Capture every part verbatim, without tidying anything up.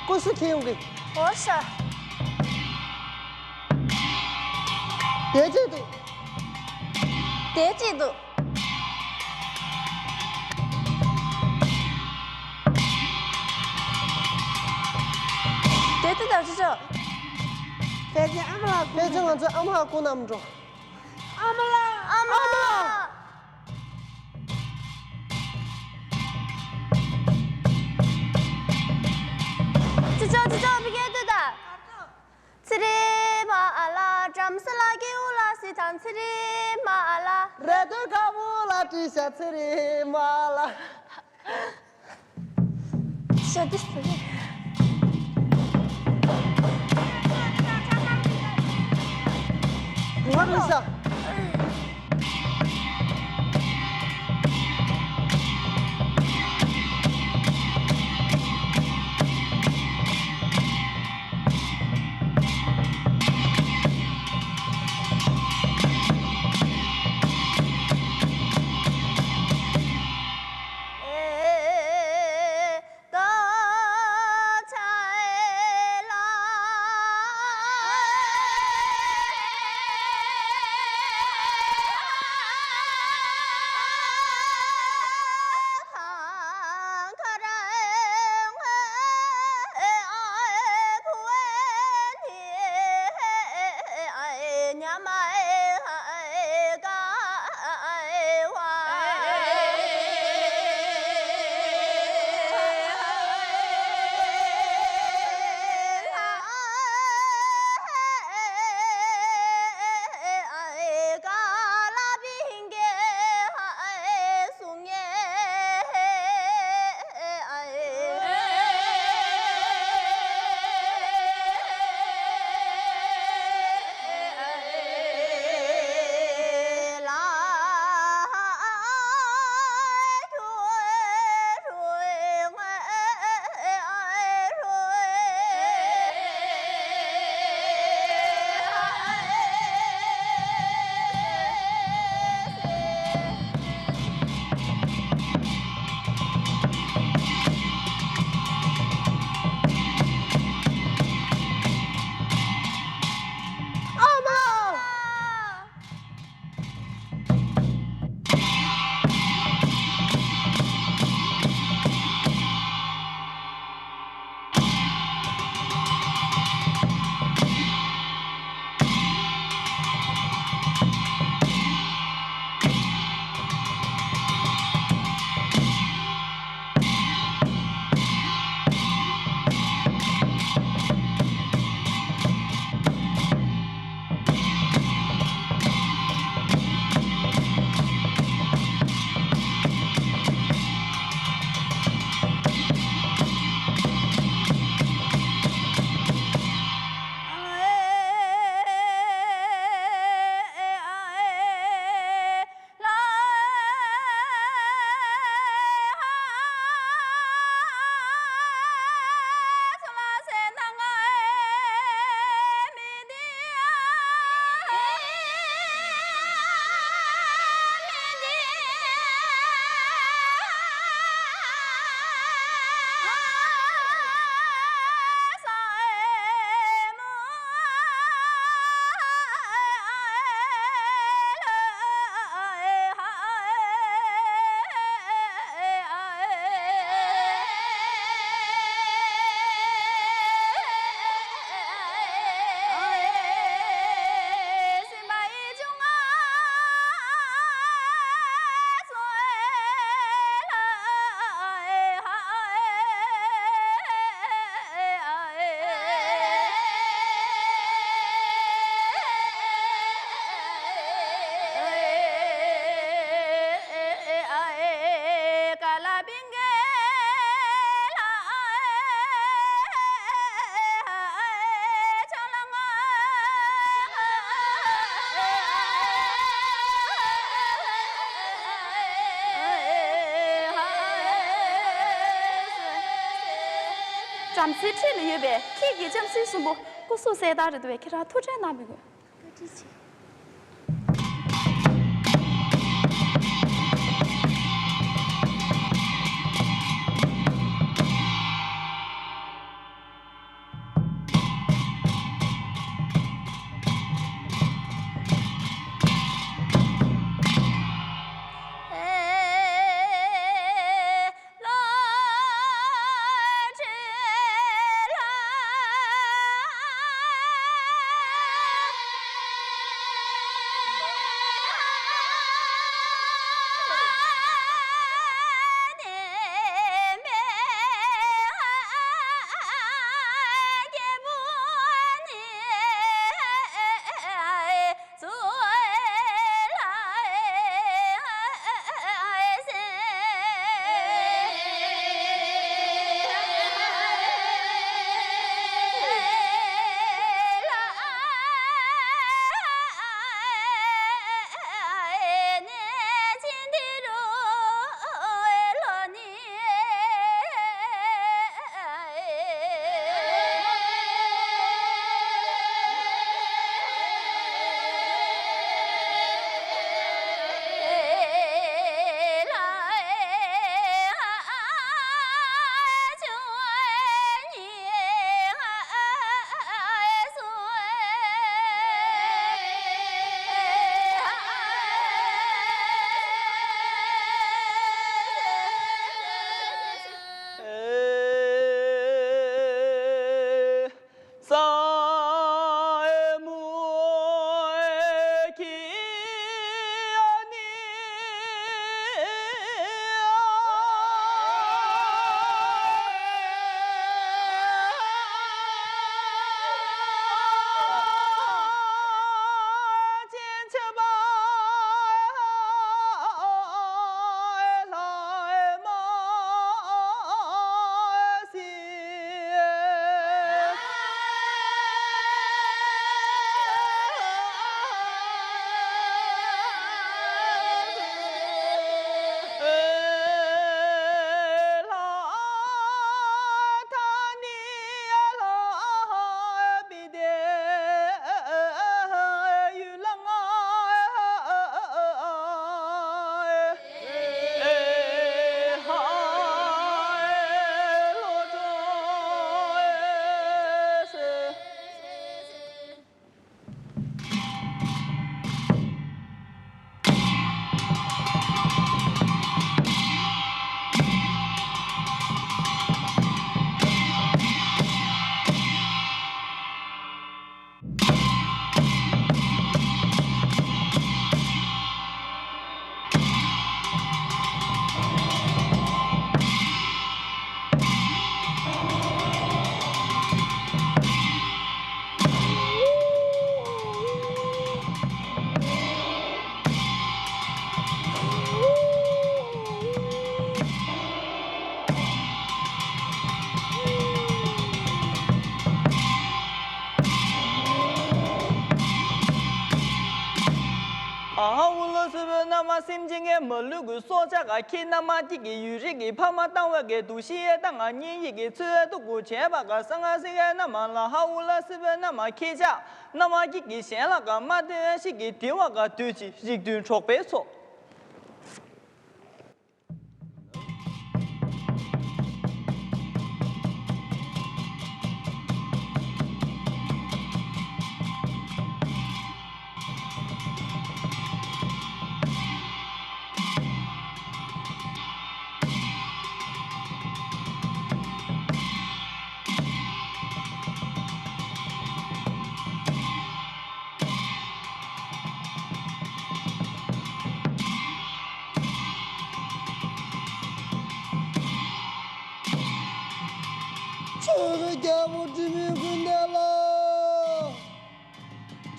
སྐུ་གཟུགས་ཁྱེར་ཡོང་གི། འོ་ཤ། དེ་གཅིག་ཏུ། དེ་གཅིག་ཏུ། དེ་ཏུ་དང་ཅི་ཅོ། ཕལ་ཆེར་ཨ་མ་ལགས། ཕལ་ཆེར་ང་ཚོའི་ཨ་མ་ལགས་སྐུ་ན་མི་འགྲོ། ཨ་མ་ལགས། ཨ་མ་ལགས། ཅི་ཅོ་ཅི་ཅོ། མི་སྐད་དུ་ད། ཚེ་རིང་མ་ཨ་ལ། བྲམ་ཟེ་ལ་སྐྱེ་བོ་ལ་སི་ཐང་ཚེ་རིང་མ་ཨ་ལ། རེ་ལྟོས་དཀར་པོ་ལ་བྲིས་ཤ་ཚེ་རིང་མ་ཨ་ལ། ཤ་དི་སི་རེད། ང་མི་ས། བྲམ་ཟེའི་འཁྲིས་ལ་ཡོད་པའི་ཁྱེད་ཀྱི་ལྕམ་སྲིང་གསུམ་པོ་སྐུ་གཟུགས་གསལ་དར་རེད་འདུག་པས། ཁྱེད་རང་ཐུགས་ཁྲལ་གནང་མི་དགོས། བཀའ་དྲིན་ཆེ། ཨ་ཧ་འུ་ལ་སི་བོ་ན་མ་སེམས་ཅན་གྱི་མ་ལུས་ཀྱི་སྲོག་ཆགས་ག་ཁྱེད་ན་མ་ཏིག་གི་ཡུལ་རིགས་ཀྱི་ཕ་མ་བཏང་བའི་གི་དུ་ཤི་ཡེ་ད་ང་གཉིས་ཡིག་གི་ཚོད་དུ་གུ་བྱས་པ་ག་ས་ང་སི་གའི་ན་མ་ལ་ཧ་འུ་ལ་སི་བོ་ན་མ་ཁྱེད་ཅག་ན་མ་ཏིག་གི་གཞན་ལ་ག་མ་དེ་ཡ་ཤི་གི་དེ་བ་ག་དུས་ཅི་རིགས་མཐུན་གྲོགས་པའི་ཚོགས། ཆོས་ཀྱི་རྒྱལ་པོ་དྲི་མེད་ཀུན་ལྡན་ལགས།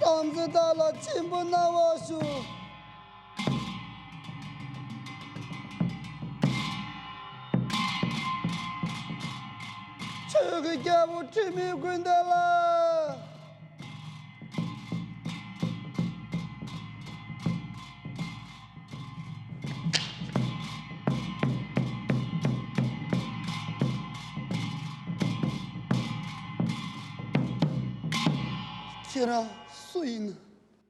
བྲམ་ཟེ་བདག་ལ་སྦྱིན་པ་གནང་བར་ཞུ། ཆོས་ཀྱི་རྒྱལ་པོ་དྲི་མེད་ཀུན་ལྡན་ལགས། ཁྱེད་རང་སུ་ཡིན།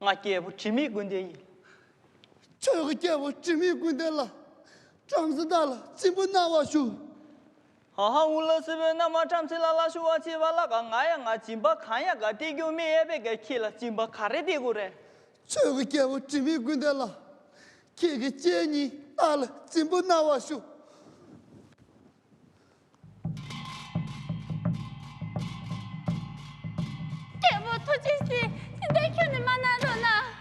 ང་རྒྱལ་པོ་དྲི་མེད་ཀུན་ལྡན་ཡིན། ཆོས་ཀྱི་རྒྱལ་པོ་དྲི་མེད་ཀུན་ལྡན་ལགས། བྲམ་ཟེ་བདག་ལ་སྦྱིན་པ་གནང་བར་ཞུ། ཧ་ཧ་འུ་ལ་སི་བོ་ན་མ་བྲམ་ཟེ་ལ་ལ་ཞུ་བ་ཅི་བ་ལ་ག་ང་ཡ་ང་སྦྱིན་པ་གང་ཡ་ག་སྟེར་རྒྱུ་མེད་ཨེ་བེ་ག་ཁྱེད་ལ་སྦྱིན་པ་ག་རེ་སྟེར་དགོས་རེད། ཆོས་ཀྱི་རྒྱལ་པོ་དྲི་མེད་ཀུན་ལྡན་ལགས། ཁྱེད་ཀྱི་སྤྱན་གཉིས་བདག་ལ་སྦྱིན་པ་གནང་བར་ཞུ། རྒྱལ་པོ་ཐུགས་རྗེ་ཆེ། ཅི་འདྲ་ཁྱོན་ནས་མ་གནང་རོགས་གནང་།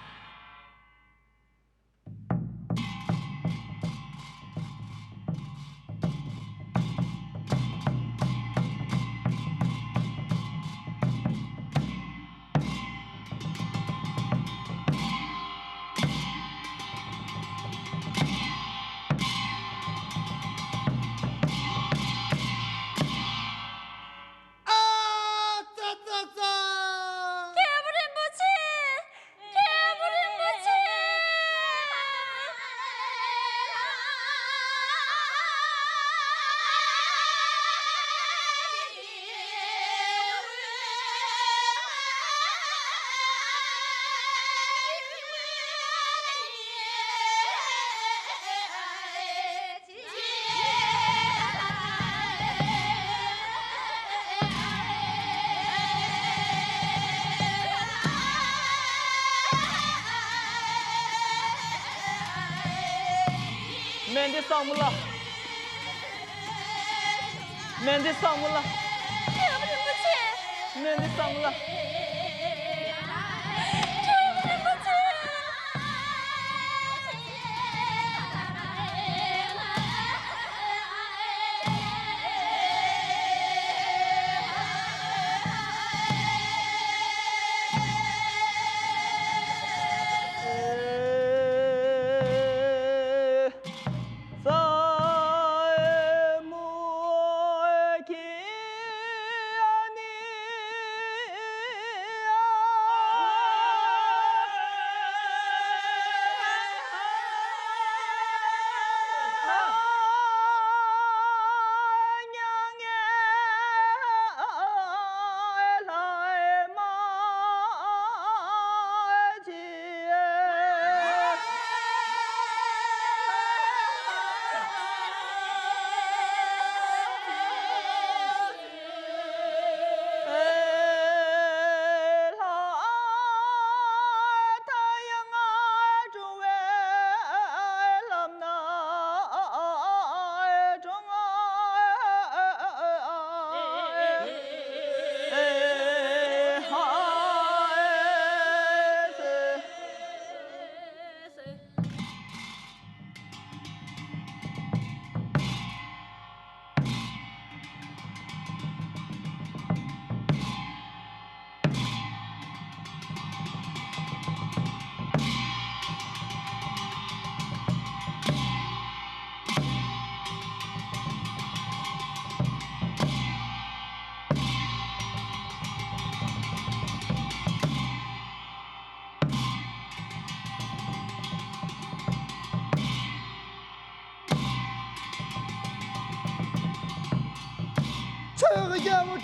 ཨ་ཙ་ཙ་ཙ། རྒྱལ་པོ་རིན་པོ་ཆེ། རྒྱལ་པོ་རིན་པོ་ཆེ། སྨན་སྡེ་བཟང་མོ་ལགས། སྨན་སྡེ་བཟང་མོ་ལགས། སྨན་སྡེ་བཟང་མོ་ལགས།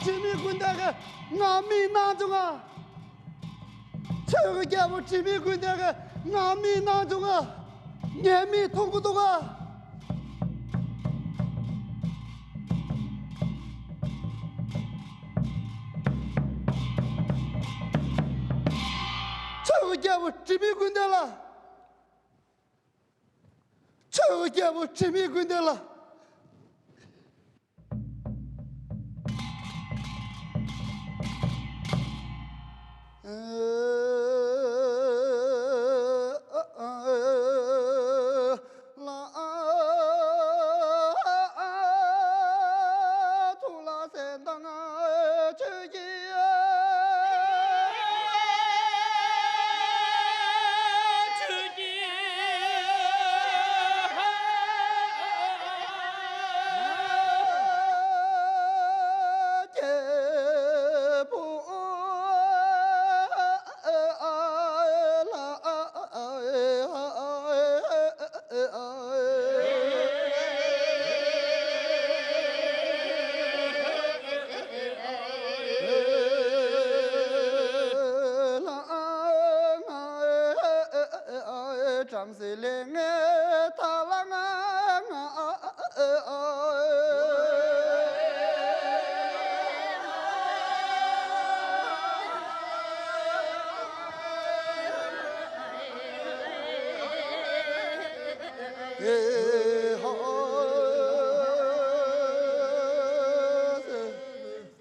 དྲི་མེད་ཀུན་ལྡན་གྱི་ངང་མིག་གནང་བྱུང་ང་། ཆོས་ཀྱི་རྒྱལ་པོ་དྲི་མེད་ཀུན་ལྡན་གྱི་ངང་མིག་གནང་བྱུང་ང་། ངའི་མིག་མཐོང་གི་འདུག་ག། ཆོས་ཀྱི་རྒྱལ་པོ་དྲི་མེད་ཀུན་ལྡན་ལ། ཆོས་ཀྱི་རྒྱལ་པོ་དྲི་མེད་ཀུན་ལྡན་ལ། བྲམ་ཟེ་ལས་ངན་ཐ་ལ་ང་ང་།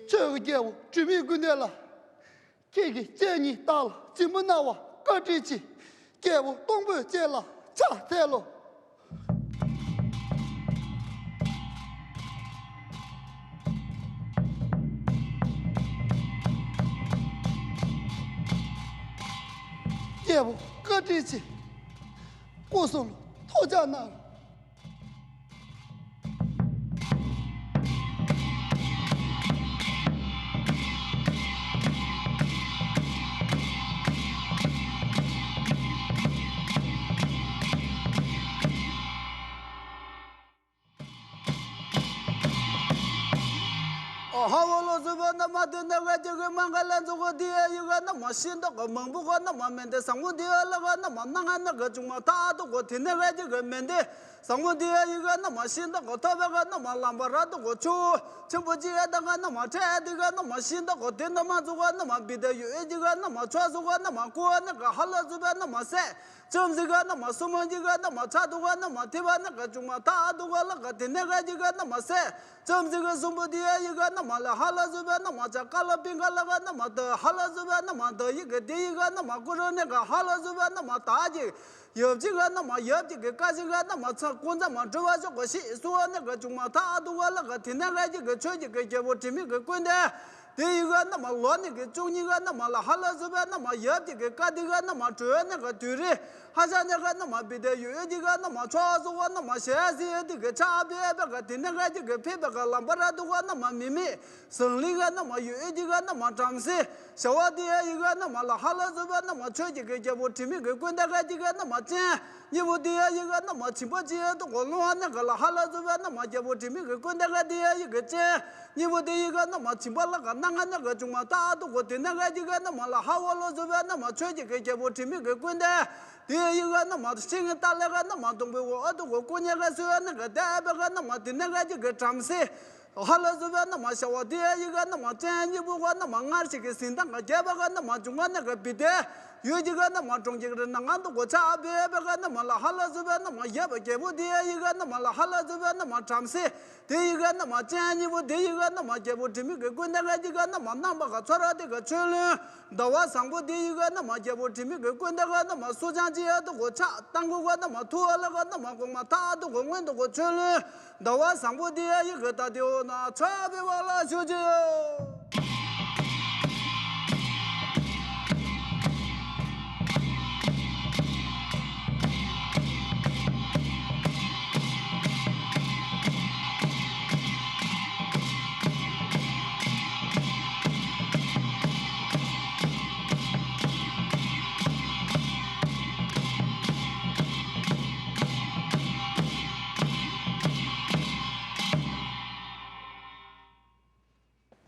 ཆོས་ཀྱི་རྒྱལ་པོ་དྲི་མེད་ཀུན་ལྡན་ལ། ཁྱེད་ཀྱི་སྤྱན་གཉིས་སྟག་ལ་སྦྱིན་པ་གནང་བ་བཀའ་དྲིན་ཆེ། རྒྱལ་པོ་སྟོང་པོའི་སྤྱན་ལ་ཕྱག་འཚལ་ལོ། རྒྱལ་པོ་བཀའ་དྲིན་ཆེ། སྐུ་གསུམ་ལ་ཐུགས་ཅག་གནང་། ཨ་ཧ་བོ་ལོ་སུ་བོ་ན་མ་དེ་ནས་ཀ་ཅིག་གི་མ་ག་ལན་ཚོ་གོ་དེ་ཡི་ག་ན་མ་ཤིན་ཏོ་ག་མང་པོ་ག་ན་མ་མེན་དེ་སང་བོ་དེ་ཡ་ལ་ག་ན་མ་ན་ང་ན་ག་ཅུང་མ་ཐ་དོ་གོ་དེ་ནས་ཀ་ཅིག་གི་མེན་དེ། སང་བོ་འདི་ཡ་ཡི་ག་ན་མ་ཤིན་ཏོ་གོ་ཐོབ་པའི་ག་ན་མ་ལམ་པ་ར་དོ་གོ་ཆུ་ཆེན་པོ་ཅི་ཡ་ད་ག་ན་མ་ཁྲེ་འདི་ག་ན་མ་ཤིན་ཏོ་གོ་དེ་ན་མ་ཚུ་ག་ན་མ་བི་ད་ཡོད་ཨེ་ཅི་ག་ན་མ་ཚོ་ཚུ་ག་ན་མ་ཀུ་ནི་ག་ཧ་ལ་ཚུ་བ་ན་མ་སེ་ཅམ་ཟི་ག་ན་མ་སུ་མ་ཅི་ག་ན་མ་ཚ་དུ་ག་ན་མ་ཐི་བ་ནི་ག་ཅུང་མ་ཐ་དུ་ག་ལ་ག་དེ་ནས་ག་ཅི་ག་ན་མ་སེ་ཅམ་ཟི་ག་སུམ་པོ་འདི་ཡ་ཡི་ག་ན་མ་ལ་ཧ་ལ་ཚུ་བ་ན་མ་ཅ་ཀ་ལ་པིང་ག་ལ་ག་ན་མ་ད་ཧ་ལ་ཚུ་བ་ན་མ་ད་ཡི་ག་དེ་ཡི་ག་ན་མ་ཀུ་རོ་ནི་ག་ཧ་ལ་ཚུ་བ་ན་མ་ད་ཅི། ཡབ་ཅིག་ག་ན་མ་ཡབ་ཅིག་གི་ཀ་ཅིག་ག་ན་མ་ཚ་ཀུན་ཚ་མ་འགྲུལ་བ་ཅོག་གོ་ཤི་སུ་བ་ནི་ག་ཅུང་མ་ཐ་དུ་ག་ལ་ག་དེ་ནས་ག་ཅིག་གི་ཆོས་ཅིག་གི་རྒྱལ་པོ་དྲི་མེད་གི་ཀུན་ལྡན། དེ་ཡི་ག་ན་མ་ལོ་ནི་གི་བཅུ་གཉིས་ག་ན་མ་ལ་ཧ་ལ་ཟུ་བ་ན་མ་ཡབ་ཅིག་གི་ཀ་དི་ག་ན་མ་གྲོལ་ནི་ག་དུས་རི་ཧ་ཤ་ནི་ག་ན་མ་བི་དེ་ཡོད་ཅིག་ག་ན་མ་ཚོ་སུ་བ་ན་མ་ཞེ་སི་དི་གི་ཆ་བེ་བེ་ག་དེ་ནས་ག་ཅིག་གི་ཕེ་བེ་ག་ལམ་པ་ར་དུ་ག་ན་མ་མི་མི། ཟང་ལི་ག་ན་མ་ཡོད་ཨེ་ཅི་ག་ན་མ་བྲམ་ཟེ། ཞ་བ་དི་ཡ་ཡི་ག་ན་མ་ལ་ཧ་ལ་ཟུ་བ་ན་མ་ཆོས་ཅིག་གི་རྒྱལ་པོ་དྲི་མེད་གི་ཀུན་ད་ག་ཅི་ག་ན་མ་ཅན། ཉི་བུ་དི་ཡ་ཡི་ག་ན་མ་བྱིན་པ་ཅི་ཡ་དུ་གོ་ལུང་བ་ན་ག་ལ་ཧ་ལ་ཟུ་བ་ན་མ་རྒྱལ་པོ་དྲི་མེད་གི་ཀུན་ད་ག་དི་ཡ་ཡི་ག་ཅན། ཉི་བུ་དི་ཡི་ག་ན་མ་བྱིན་པ་ལ་ག་ན་ང་ན་ག་ཅུང་མ་ད་དུ་གོ་དེ་ན་ག་ཅི་ག་ན་མ་ལ་ཧ་བ་ལོ་ཟུ་བ་ན་མ་ཆོས་ཅིག་གི་རྒྱལ་པོ་དྲི་མེད་གི་ཀུན་ད། དེ་ཡི་ག་ན་མ་ཤིང་ཏ་ལེ་ག་ན་མ་དུང་བའི་འོ་ཨ་དུ་གོ་ཀུ་ཉེ་ག་སུ་ཡ་ན་ག་དེ་བ་ག་ན་མ་དེ་ན་ག་ཅི་གི་བྲམ་ཟེ། ཧ་ལ་ཟུ་བ་ན་མ་ཤ་བ་དེ་ཡི་ག་ན་མ་ཅན་ཉི་བུ་ག་ན་མ་སྔར་ཞིག་གི་ཟིན་ཐང་ག་རྒྱལ་བ་ག་ན་མ་བྱུང་ག་ན་ག་བི་དེ། ཡུལ་གྱི་ག་ན་མ་གྲོང་གི་ག་ན་ང་དུ་གོ་ཆ་བེ་བ་ག་ན་མ་ལ་ཧ་ལ་ཟུ་བ་ན་མ་ཡ་བ་རྒྱལ་པོ་དེ་ཡི་ག་ན་མ་ལ་ཧ་ལ་ཟུ་བ་ན་མ་བྲམ་ཟེ། དེ་ཡི་ག་ན་མ་ཅན་ཉི་བུ་དེ་ཡི་ག་ན་མ་རྒྱལ་པོ་དྲི་མེད་གི་ཀུན་ད་ག་ཅི་ག་ན་མ་རྣམ་པ་ག་ཚོ་ར་དེ་ག་ཆོས་ལུན། ཟླ་བ་བཟང་པོ་དེ་ཡི་ག་ན་མ་རྒྱལ་པོ་དྲི་མེད་གི་ཀུན་ད་ག་ན་མ་སུ་ཅང་ཅི་ཡ་དུ་གོ་ཆ་ཏང་གུ་ག་ན་མ་ཐུ་བ་ལ་ག་ན་མ་གོང་མ་ཐ་དུ་གོ་སྔོན་དུ་གོ་ཆོས་ལུན། ཟླ་བ་བཟང་པོ་དེ་ཡ་ཡི་ག་ད་དེ་འོ་ན་ཆ་བེ་བ་ལ་ཞུ་ཅི་ཡོ།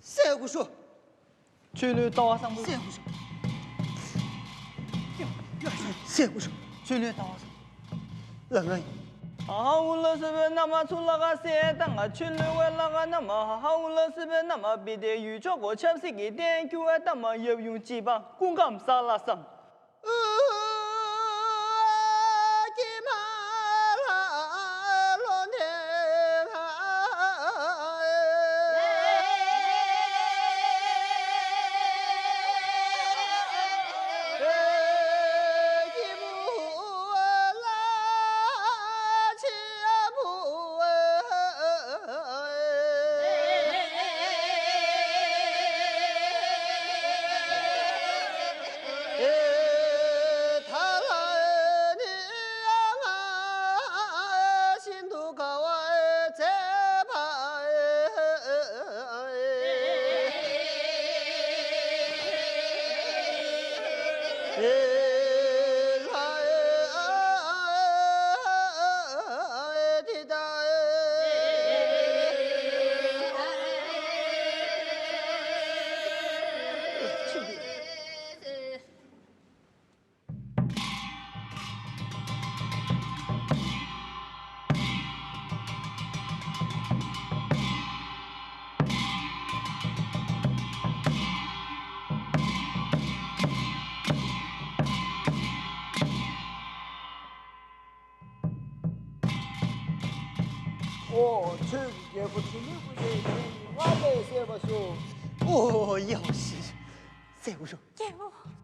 སེ་ ཤོག་ཆོས་ལུགས་ལྟ་བ་བཟང་པོ། སེ་གོ་ཤོག་སེ་གོ་ཤོག་ཆོས་ལུགས་ལྟ་བ་བཟང་། ལ་ང་ཡིན། ཧའུ་ལ་སི་བའི་མནའ་མ་ཚུར་ལ་ག་སེ་ཏང་ང་ཆོས་ལུགས་བའི་ལ་ག་མནའ་མ། ཧའུ་ལ་སི་བའི་མནའ་མ་བི་དེ་ཡུལ་ཕྱོགས་གོ་ཆབ་སྲིད་ཀྱི་བསྟན་རྒྱུ་བའི་མནའ་མ། ཡབ་ཡུམ་གཅིག་པ་སྐུ་ཁམས་བཟང་ལ་བཟང་། ཨོ། ཆོས་ཀྱི་རྒྱལ་པོ་དྲི་མེད་ཀུན་ལྡན་ཁྱེད་ཀྱིས་སྔར་ལས་གསལ་བར་ཤོག་ཨོ། ཡག་ཤོས། གསལ་པོ་ཤོག་རྒྱལ་པོ།